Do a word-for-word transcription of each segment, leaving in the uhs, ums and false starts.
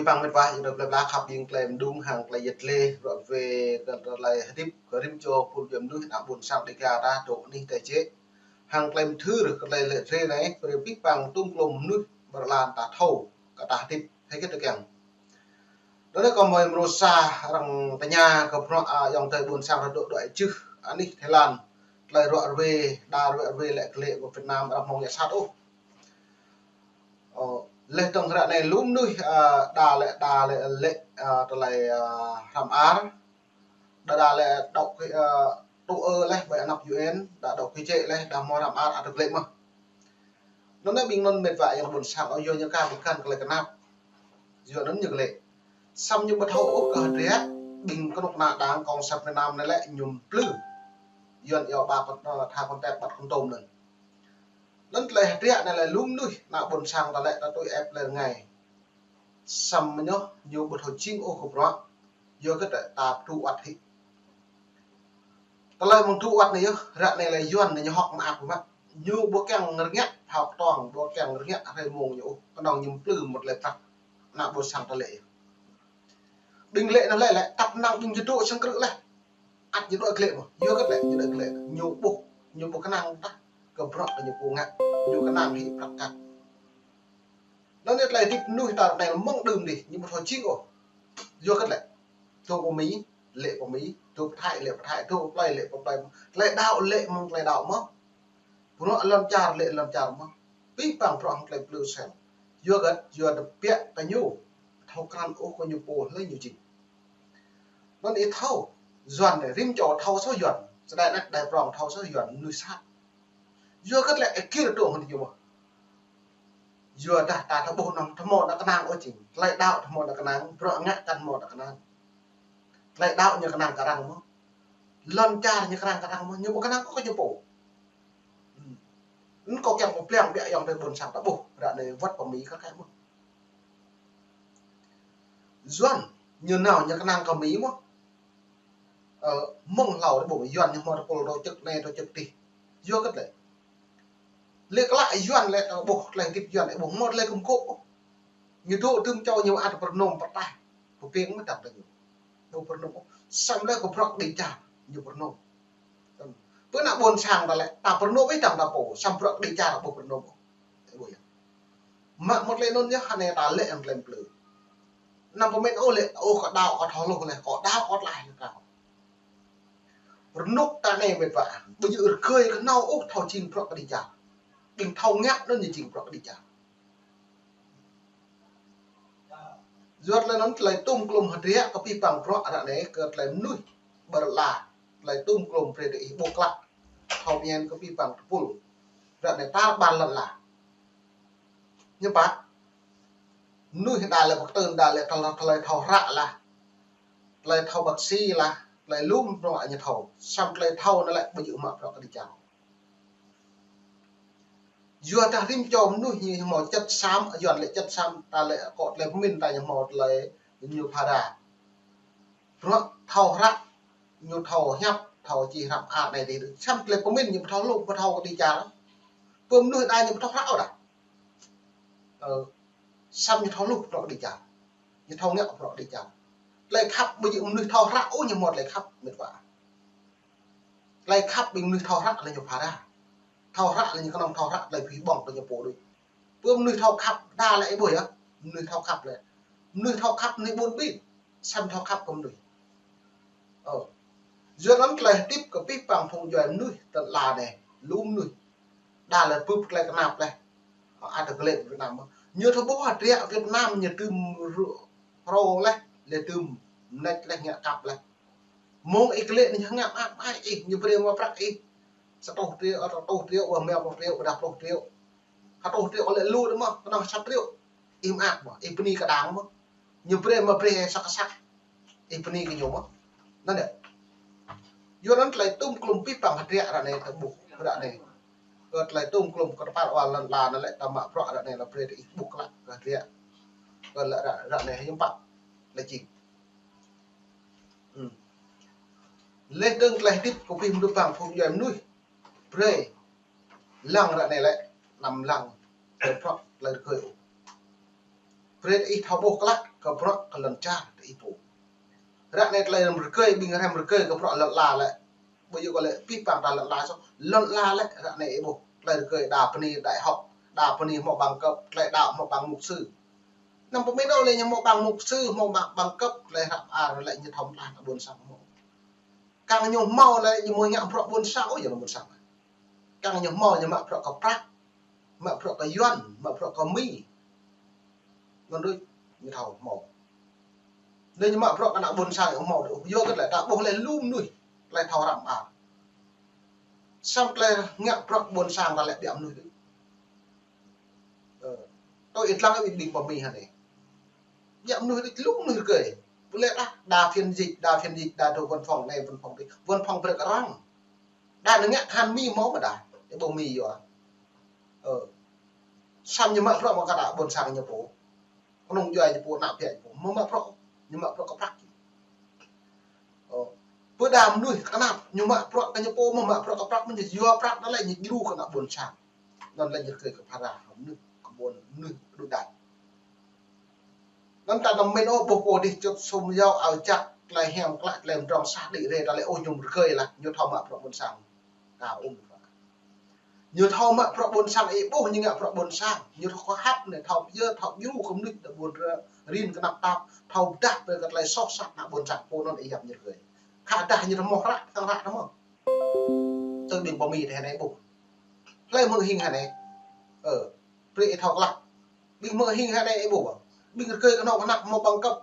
Păng mĕt wa, yua tơlơi pla khăp ƀing tơlơi mơdung hăng tơlơi yet lĕ, rŏ wĕ kơ tơlơi hơdip, kơ rĭm čô phung djuai mơnuih ană ƀôn sang Dêga ta dŏ anih tơčĕ. Hăng tơlơi mơthưr, kơ tơlơi lĕ rê anai, brơi pih păng tŭm klŏm mơnuih ƀơi lŏn ta thâo, kơ ta hơdip, hơget tơkeng. Đơ anai kâo mơi mrô sa arăng tơña kơ bruă, a, ayŏng adơi ƀôn sang ta dŏ dŏ čưh, anih Thái Lan, tơlơi rŏ wĕ, đa rŏ wĕ lĕ kơ lĕ kơ Việt Nam arăng mơ̆ng yă sat ôh. Ơ, lĕ tơ̆ng ră anai lŏm mơnuih, a, đa lĕ, đa lĕ, lĕ, a, tơlơi, a, hrăm ar, đa đa lĕ dŏ kơ, a, tŭ ư lĕ ƀơi anăp U N, đa dŏ kơ čĕ lĕ, đa mơ̆ hrăm ar, a, tơlơi mơ̆. Anŭn anai ƀing anŭn mĕt wa ayŏng ƀôn sang, ơ, yua ñu ka ƀu kăn kơ lĕ kơnap. Yua anŭn ñu kơ lĕ. Samơ̆ ñu ƀu thâo ôh kơ hơdră, ƀing kơnuk kơna đảng Cộng sản Việt Nam anai lĕ ñu plư. Yua ñu ba kơ, ơ, tha kơnơ̆ng tep ƀăt kơnơ̆ng tôm anŭn. Anŭn tơlơi hơdră anai lĕ lŏm mơnuih, ană ƀôn sang ta lĕ ta tui ĕp lĕ rơngai. Samơ̆ ñu, ñu ƀu thâo jing ôh kơ bruă. Yua kơ ta, ta tŭ wăt hĭ. Tơlơi mơ̆ng tŭ wăt anai yơh, ră anai lĕ Yuan anai ñu hŏk mơak mă. Ñu ƀu kiăng rơngiă, phao kơtuang, ƀu kiăng rơngiă, hrơi mông ñu ôh, kơnơ̆ng ñu plư mŭt lĕ prăk. Ană ƀôn sang ta lĕ. Ƀing lĕ anŭn lĕ, lĕ, tăp năng ƀing ñu dŏ sang krư̆ lĕ. Ăt ñu dŏ kơ lĕ mơ̆, yua kơ lĕ, ñu dŏ kơ lĕ, ñu ƀuh, ñu ƀu kơnang tah, kơ bruă kơ ñu pô ngă, ñu kơnang hĭ prăk kăk. Anŭn anai tơlơi hơdip mơnuih ta anai mơ̆ng đưm dih, ñu ƀu thâo jing ôh. Yua kơ lĕ, dŏ pơ Mi, lĕ pơ Mi, dŏ pơ Thái, lĕ pơ Thái, dŏ pơ plơi, lĕ pơ plơi. Tơlơi đaŏ lĕ mơ̆ng tơlơi đaŏ mơ̆. Bruă lŏn čar lĕ lŏn čar mơ̆. Pih păng bruă hăng tơlơi plư sel. Yua kơ, yua tơbiă ta ñu. Thâo krăn ôh kơ ñu pô hlơi ñu jing. Anŭn ih thâo, Yuan anai, rĭm čô thâo soh Yuan. Sơdai anăk đai prŏng thâo soh Yuan, mơnuih sat. Yua kơ lĕ ih kir tŏng hơdip ñu mơ̆. Yua dah ta thâo ƀuh anŭn, thâo mơ̆ ană kơnang ôh jing. Tơlơi đaŏ thâo mơ̆ ană kơnang, bruă ngă kăn mơ̆ ană kơnang. Tơlơi đaŏ ñu kơnang kơ arăng mơ̆. Lŏn čar ñu kơnang kơ arăng mơ̆, ñu ƀu kơnang kơ ñu pô. Hmm. Anŭn kâo kiăng pơblang biă ayŏng adơi ƀôn sang ta ƀuh, ră anai wăt pơ Mi kơ kơ mơ̆. Yuan, ñu nao ñu kơnang kơ Mi mơ̆. Ơ, mơ̆ng hlâo rơbông Yuan ñu hmâo tơpul rơčơ̆k anai rơčơ̆k adih. Yua kơ lĕ. Lĕ kơ lă Yuan lĕ, ơ, ƀuh tơlơi hơdip Yuan lĕ ƀuh hmâo tơlơi kơmkô̆. Ñu dŏ tơm čô ñu ăt pơrơnôm pơtah. Pơpeng mơ̆ tăp ta ñu. Dŏ pơrơnôm. Samơ̆ lĕ kơ bruă kơđi čar ñu pơrơnôm. Pơ ană ƀôn sang ta lĕ, ta pơrơnôm ih tăm ta pô, samơ̆ bruă kơđi čar ƀu pơrơnôm. Ơ, ƀuh yơh. Mă mŭt lĕ anŭn yơh, hơnai ta lĕ anŭn tơlơi plư. Anăm pơmĭn ôh lĕ, ôh, kâo đaŏ kâo thâo hluh lĕ, kâo đaŏ kâo tlaih lĕ kâo. Rơnŭk ta anai mĕt wa, ƀu djơ̆ rơgơi kơ nao ôh thâo jing bruă kơđi čar. Ƀing thâo ngă anŭn ñu jing bruă kơđi čar. Yua tơlơi anŭn tơlơi tŭm klŏm hơdră kơ pih păng bruă ră anai kơ tơlơi mơnuih ƀơi lŏn la. Tơlơi tŭm klŏm brơi kơ ih ƀuh klă. Thâo pơñen kơ pih păng tơpul. Ră anai tar ƀar lŏn la. Ñu pă. Mơnuih đa lĕ pơkơtưn đa lĕ tơlơi, tơlơi thâo hră lah. Tơlơi thâo bác sĩ lah. Tơlơi lŏm bruă ñu thâo. Samơ̆ tơlơi thâo anŭn lĕ ƀu djơ̆ mă bruă kơđi čar. Yua dah rĭm čô mơnuih ñu hmâo chất xám, Yuan lĕ chất xám, ta lĕ kơ tơlơi pơmĭn ta ñu hmâo tơlơi ñu phara. Bruă thâo hră, ñu thâo hiăp, thâo čih hră ar anai adih. Samơ̆ tơlơi pơmĭn ñu ƀu thâo hluh, ƀu thâo kơđi čar. Pơ mơnuih đa ñu ƀu thâo hră ôh đa. Ơ, samơ̆ ñu thâo hluh bruă kơđi čar. Ñu thâo ngă bruă kơđi čar. Tơlơi khăp ƀu djơ̆ mơnuih thâo hră ôh ñu hmâo tơlơi khăp mĕt wa. Tơlơi khăp ƀing mơnuih thâo hră lĕ ñu phara. Thâo hră lĕ ñu kơnơ̆ng thâo hră tơlơi phi ƀơ̆ng tơlơi ñu pô đôč. Pơ mơnuih thâo khăp đa lĕ ih ƀuh yơh. Mơnuih thâo khăp lĕ. Mơnuih thâo khăp mơnuih ƀun ƀin. Samơ̆ thâo khăp kơ mơnuih. Ơ. Yua anŭn tơlơi hơdip kơ pih păng phung djuai mơnuih tơl la anai. Lŏm mơnuih. Đa lĕ bưp tơlơi kơnap lĕ. Ơ, ăt tơlơi Việt Nam. Ñu thâo ƀuh hơdră Việt Nam ñu tŭm rô, rô lĕ. Lĕ tŭm mơneč lĕ ngă kăp lĕ. Mơ̆ng ih kơ lĕ ñu ngă mă mă ih, ñu brơi mă prăk ih. Sa rơtuh triệu, ơ, sa rơtuh triệu, ơ, rơma pluh triệu, ƀôdah pluh triệu. Sa rơtuh triệu lĕ lu đôč mơ̆, kơnơ̆ng sa triệu. Ih mơak mơ̆, ih bơni kơ đảng mơ̆. Ñu brơi mă brơi sa kơsăk. Ih bơni kơ ñu mơ̆. Anŭn yơh. Yua anŭn tơlơi tŭm klŏm pih păng hơdră ră anai ta ƀuh, ră anai. Kơ tơlơi tŭm klŏm kơ tơpă wăl lŏn la anŭn lĕ ta mă bruă ră anai lĕ brơi ih ƀuh klă kơ hơdră. Kơ lĕ ră, ră anai hiư̆m pă lĕ jing. Hmm. Lĕ dơ̆ng tơlơi hơdip kơ pih mơnuih păng phung djuai mơnuih. Brơi. Lăng ră anai lĕ, anăm lăng. Tơlơi prŏk, tơlơi rơgơi ôh. Brơi ih thâo ƀuh klă kơ bruă kơ lŏn čar ih pô. Ră anai tơlơi rơgơi, ƀing hrăm rơgơi kơ bruă lŏn ala lĕ. Ƀu djơ̆ kơ lĕ pih pang ta lŏn ala soh. Lŏn ala lĕ ră anai ih ƀuh. Tơlơi rơgơi đa bơni đại học, đa bơni hmâo bằng cấp, tơlơi đaŏ hmâo bằng mục sư. Năm pơmĭn ôh lĕ ñu hmâo bằng mục sư, hmâo bằng, bằng cấp, tơlơi hră mơar lĕ ñu thâo mơ̆n ană ƀôn sang hmâo. Kang ñu hmâo lĕ ñu hmâo ngă bruă ƀôn sang, ôh, yua ană ƀôn sang. Kang ñu hmâo ñu mă bruă kơ prăk, mă bruă kơ yuan, mă bruă kơ mi. Anŭn đôč ñu thâo hmâo. Lĕ ñu mă bruă kơ ană ƀôn sang ñu hmâo đôč. Yua kơ tơlơi ta ƀuh lĕ lu mơnuih, tơlơi thâo hră mơar. Samơ̆ tơlơi ngă bruă ƀôn sang ta lĕ biă mơnuih đôč. Ơ, tui ih lăng ƀing, ƀing pơ Mi hă anai. Biă mơnuih đôč, lu mơnuih rơgơi. Ƀu lĕ đa, đa phiên dịch, đa phiên dịch, đa dŏ văn phòng anai, văn phòng adih. Văn phòng brơi kơ arăng. Đa ñu ngă khan Mi hmâo mơ̆n đa. Ih ƀuh Mi yua. Ơ. Samơ̆ ñu mă bruă mă kơ ană ƀôn sang ñu pô. Kơnung djuai ñu pô, ană ƀiă ñu pô. Hmâo mă bruă, ñu mă bruă kơ prăk. Ơ. Pơ đa mơnuih kơnăp, ñu mă bruă kơ ñu pô, hmâo mă bruă kơ prăk, mơ̆n yua prăk anŭn lĕ ñu djru kơ ană ƀôn sang. Anŭn lĕ ñu rơgơi kơ phara, mơnuih kơ ƀôn, mơnuih đôč đač. Anŭn ta anăm pơmĭn ôh, ƀuh pô adih čut sum yâo, ao čăk, tơlơi hiam klă, tơlơi mơdrŏng sah đĭ rai, ta lĕ ôh ñu rơgơi lah, ñu thâo mă bruă ƀôn sang. Ka ôm. Ñu thâo mă bruă ƀôn sang, ih ƀuh ñu ngă bruă ƀôn sang. Ñu thâo kơ hăp anai, thâo pơyơr, thâo djru kơ mơnuih ta ƀôn rơ, rin kơnăp tap, thâo pơdah brơi kơ tơlơi soh sat ană ƀôn sang, pô anŭn ih yap ñu rơgơi. Khă dah ñu tơhmâo hră, tơ̆ng hră tơhmâo. Tui ƀing pơ Mi tơ hơnai ƀuh. Hlơi mơ̆ng hing hơnai. Ơ, brơi ih thâo klă. Ƀing mơ̆ng hing hơnai ih ƀuh. Ƀing rơgơi kơnơ̆ng kơnăp hmâo bằng cấp.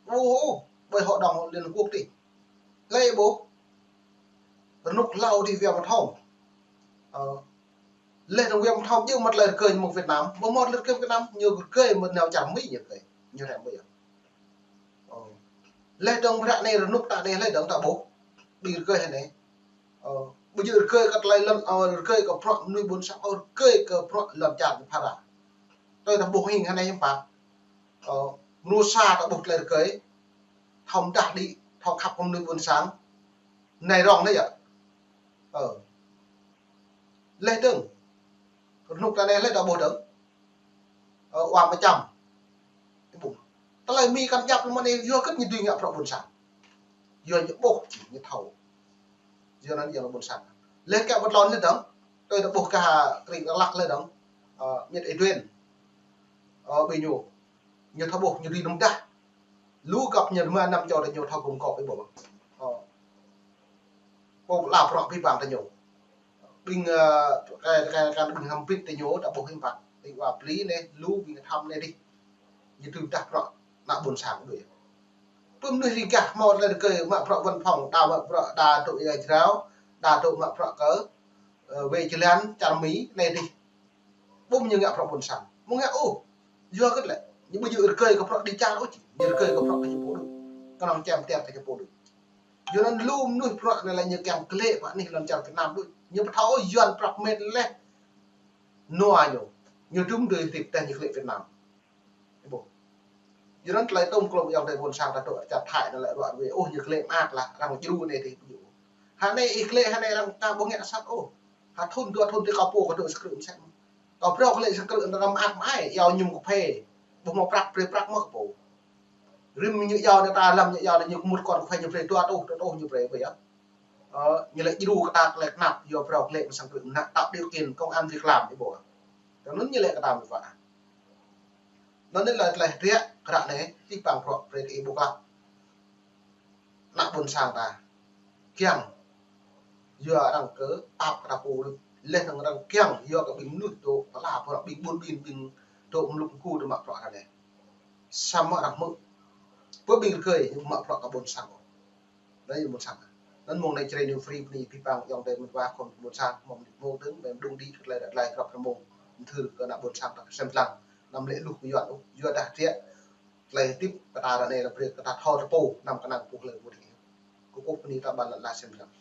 Ôh, ôh, ƀơi hội đồng Liên Hợp Quốc adih. Hlơi ih ƀuh. Rơnŭk hlâo adih Wia Mơthom. Ơ. Laih dơ̆ng Wia Mơthom djơ̆ mă tơlơi rơgơi mơ̆ng Việt Nam. Ƀu hmâo tơlơi rơgơi Việt Nam, ñu rơgơi mơ̆ng nao čar Mi ñu rơgơi. Ñu rem ƀu yơh. Ơ. Laih dơ̆ng ră anai rơnŭk ta anai laih dơ̆ng ta ƀuh. Ƀing rơgơi hơnai. Ơ. Ƀu djơ̆ rơgơi kơ tơlơi lŏn, ơ, rơgơi kơ bruă mơnuih ƀôn sang, ơ, rơgơi kơ bruă lŏn čar ñu phara. Tui ta ƀuh hing hơnai hiư̆m pă. Ơ, mơnuih sa ta ƀuh tơlơi rơgơi. Thâo mơdah đĭ, thâo khăp kơ mơnuih ƀôn sang. Anai rŏng anai yơh. Ơ. Laih dơ̆ng. Rơnŭk ta anai laih ta ƀuh dơ̆ng. Ơ, wa mơčăm. Ih ƀuh. Tơlơi Mi kăn djăp mơ̆n anai yua kơ ñu dưi ngă bruă ƀôn sang. Yua ñu ƀuh či ñu thâo. Yua anŭn yua ană ƀôn sang. Laih kơ ƀôn lŏn anai dơ̆ng. Tui ta ƀuh kơ krĭng Dak Lak laih dơ̆ng. Ơ, Miet Ê Duen. Ơ, ƀing ñu. Ñu thâo ƀuh, ñu dưi nŭm dah. Lu găp ñu rơma năm čô ta ñu thâo gum gôp ih ƀuh. Ơ. Pô pơala bruă pih pang ta ñu. Ƀing, ơ, kơ, kơ, kơ ƀing hơmbĭt ta ñu ta ƀuh hiư̆m pă. Ƀing wa pli anai, lu ƀing tham anai adih. Ñu tŭ dah bruă ană ƀôn sang đôč. Pơ mơnuih rĭng gah hmâo tơlơi rơgơi mă bruă văn phòng, đa mă bruă, đa dŏ ia jrao, đa dŏ mă bruă kơ, ơ, wê jơlan, čar Mi anai adih. Ƀu ñu ngă bruă ƀôn sang. Mơ̆ng ngă ôh. Yua kơ tơlơi. Ñu ƀu djơ̆ rơgơi kơ bruă đĭ čar ôh či. Ñu rơgơi kơ bruă kơ ñu pô đôč. Kơnơ̆ng čem tiar kơ ñu pô đôč. Yua anŭn lu mơnuih bruă anai lĕ ñu kiăng klĕ pơ anih lŏn čar Việt Nam đôč. Ñu ƀu thâo ôh yuan prăk met laih. Nua ñu. Ñu dŭm dui hơdip tơl ñu klĕ Việt Nam. Ih ƀuh. Yua anŭn tơlơi tŏm klŏm ayŏng adơi ƀôn sang ta dŏ čar Thái anŭn lĕ ruă ruê. Ôh, ñu klĕ mơak lah, arăng djru anai adih ƀu djơ̆. Hơnai ih klĕ, hơnai arăng ta ƀu ngă sat ôh. Ha thŭn dua thŭn adih kâo pô kâo dŏ sa krư̆ mơsĕ. Kâo phrâo klĕ sa krư̆ anŭn arăng mơak mơai, iâu ñu mơ̆ng kơphê. Ƀu hmâo prăk, brơi prăk mơ̆ kơ pô. Rĭm ñu iâu anai ta lăm ñu iâu anai ñu kơ mŭt kon kơphê ñu brơi dua rơtuh, dua rơtuh ñu brơi ƀu yơh. Ơ, ñu lĕ djru kơ ta tơlơi kơnăp, yua phrâo klĕ mơ̆ng sa krư̆ mơnă tạo điều kiện công ăn việc làm ih ƀuh. Tui anŭn ñu lĕ kơ ta mơ̆ pă. Anŭn anai lĕ tơlơi hơdră, ră anai, pih pang bruă brơi kơ ih ƀuh klă. Ană ƀôn sang ta. Kiăng. Yua arăng kơ pap kơ ta pô đôč. Laih dơ̆ng arăng kiăng, yua kơ ƀing mơnuih dŏ pơala, pơala ƀing ƀun ƀin, ƀing dŏ mlŭk mgu dŏ mă bruă ră anai. Samơ̆ arăng hmư̆. Pơ ƀing rơgơi, ñu mă bruă kơ ƀôn sang. Anai yơh ƀôn sang. Anŭn mơ̆ng anai Jrai New Free bơni pih pang ayŏng adơi mơ̆n wa khŏm ƀôn sang, mơ̆ng mơ̆ng dơ̆ng, mơ̆ng dơ̆ng đĭ tơlơi ră tơlơi krăp rơmông. Mơ̆ng thưr kơ ană ƀôn sang ta sem lăng. Anăm lĕ luh kơ yuan ôh, yua dah hơdră. Tơlơi hơdip kơ ta ră anai lĕ brơi kơ ta thâo tơpô, anăm kơnang pô hlơi pô adih. Kơkuh bơni ta ƀan lăt la sem lăng.